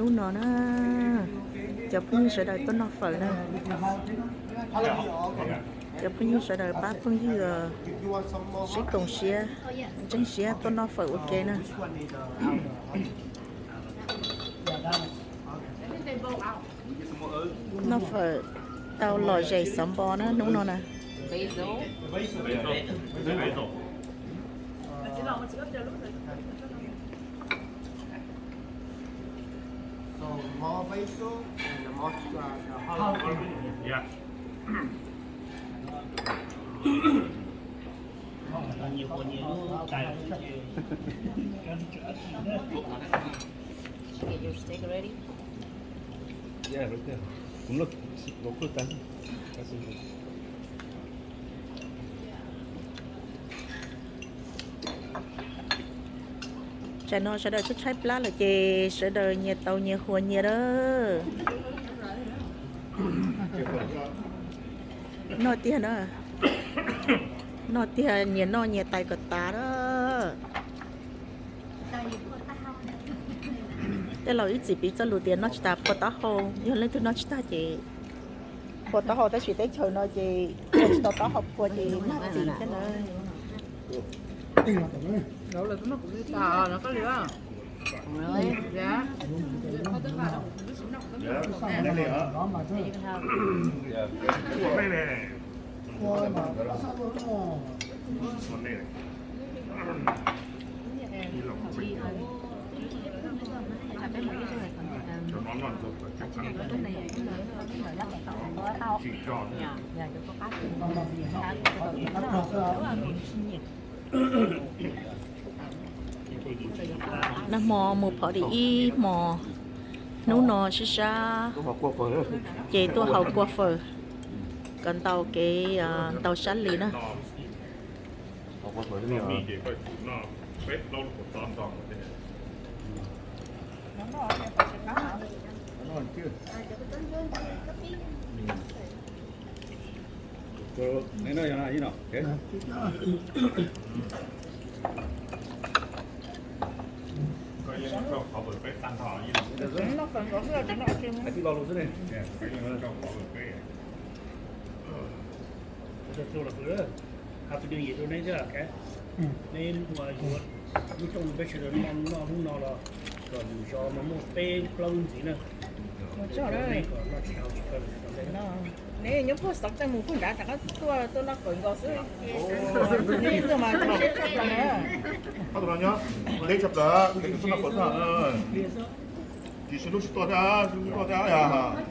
Hnub no na, cov phooj ywg sawv daws tuaj noj fawm na. Cov phooj ywg sawv daws pab phooj ywg sib koom siab, ntseeg siab tuaj noj fawm ua ke na. Noj fawm tau lom zem xov npo na hnub no na. Tsam no sawv daws tshaib tshaib plab lawm ces sawv daws nyias tau nyias hua nyias lawm. Noj tiag na, noj tiag, nyias noj nyias tais kom tas na. Tej laus ib txwm piv txoj lus tias noj tsis tas phua taub hau, yog leej twg noj tsis tag ces phua taub hau, tab sis teb chaws no ces phua tsis tau taub hau, phua ces noj txim thiab na. Nag hmo mus phov di ib hmos, hnub no sib sab ces tuaj haus kua fawm kom ntau kev, ntau sab li na. Happy New Year rau neb thiab, neb ua yuav lub rooj peb sawv daws noj hnub no los kom yus zos mas muaj peb plaub lub ntxiv na. Neb kom noj tsis haus tsis kawg. Neb nyob puag xov tseej mus puag nrad rov qab tuaj tuaj noj fawm nkaus xwb. Neb tuaj mas siab tshaj plaws na. Neb tshaj plaws, neb tuaj noj fawm xwb. Tsis sib hlub tsis tuaj thiab, sib hlub tuaj thiab.